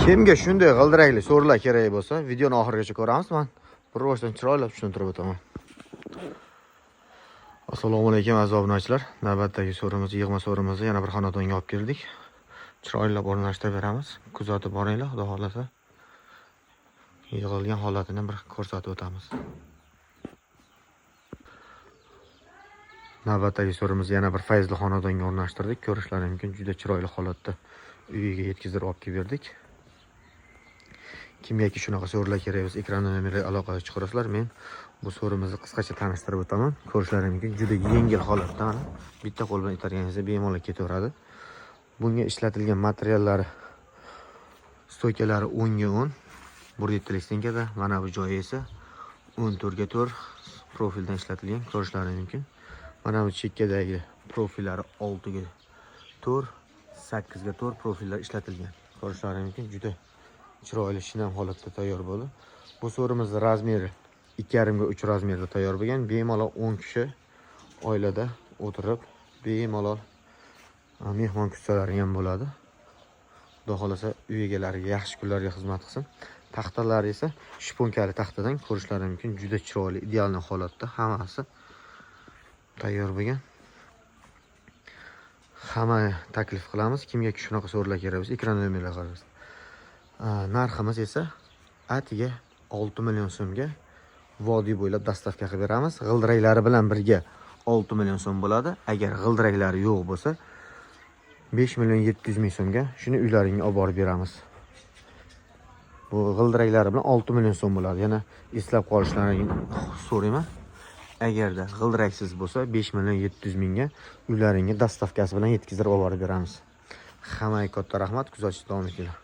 Kimga shunday g'ildirakli so'rilar kerak bo'lsa, videoni oxirigacha ko'ramiz. Man bir boshdan chiroylab tushuntirib o'taman. Assalomu alaykum, aziz obunachilar. Navbatdagi so'rimiz, yig'ma so'rimizni yana bir xonadonga olib keldik. Chiroylab o'rnashtirib beramiz. Kuzatib boringlar, xudo xohlasa. Yig'ilgan holatini bir ko'rsatib o'tamiz. Navbatdagi so'rimizni yana bir fayzli xonadonga o'rnashtirdik. Ko'rishlari mumkin, juda chiroyli holatda uyiga yetkazib olib kelib berdik. Kimgaki shunaqa so'rilar kerak bo'lsa, ekran nomeriga aloqaga chiqarasizlar. Men bu so'rimizni qisqacha tanishtirib o'taman. Ko'rishlari mumkin, juda yengil holatda, mana bitta qo'l bilan itarganingizda bemalol ketaveradi. Bunga ishlatilgan materiallari, stoykalari 10 ga 10, 1.7 stenkada, mana bu joyi esa 14 ga 4 profildan ishlatilgan, ko'rishlari mumkin. Mana bu chekkadagi profillari 6 ga 4, 8 ga 4 profillar ishlatilgan. Ko'rishlari mumkin, juda chiroyli shinam holatda tayyor bo'ldi. Bu so'rimiz razmeri 2,5 ga 3 razmerda tayyor bo'lgan. Bemalol 10 kishi oilada o'tirib, bemalol mehmon kutsalaring ham bo'ladi. Xudo xohlasa, uy egalariga yaxshi kunlarga xizmat qilsin. Taxtalari esa shponkali taxtadan, ko'rishlari mumkin, juda chiroyli, ideal holatda hammasi tayyor bo'lgan. Hamma taklif qilamiz. Kimga shunaqa so'rilar kerak bo'lsa, ekran nomerlarga qaraysiz. Narximiz esa atiga 6 million so'mga vodiy bo'ylab dostavka qilib beramiz. G'ildiraklari bilan birga 6 million so'm bo'ladi. Agar g'ildiraklari yo'q bo'lsa, 5 million 700 ming so'mga shuni uylaringga olib borib beramiz. Bu g'ildiraklari bilan 6 million so'm bo'ladi. Yana eslab qolishlaringni so'rayman. Agarda g'ildiraksiz bo'lsa, 5 million 700 mingga uylaringga dostavkasi bilan yetkazib olib borib beramiz. Hammaga katta rahmat, kuzatishda davom etinglar.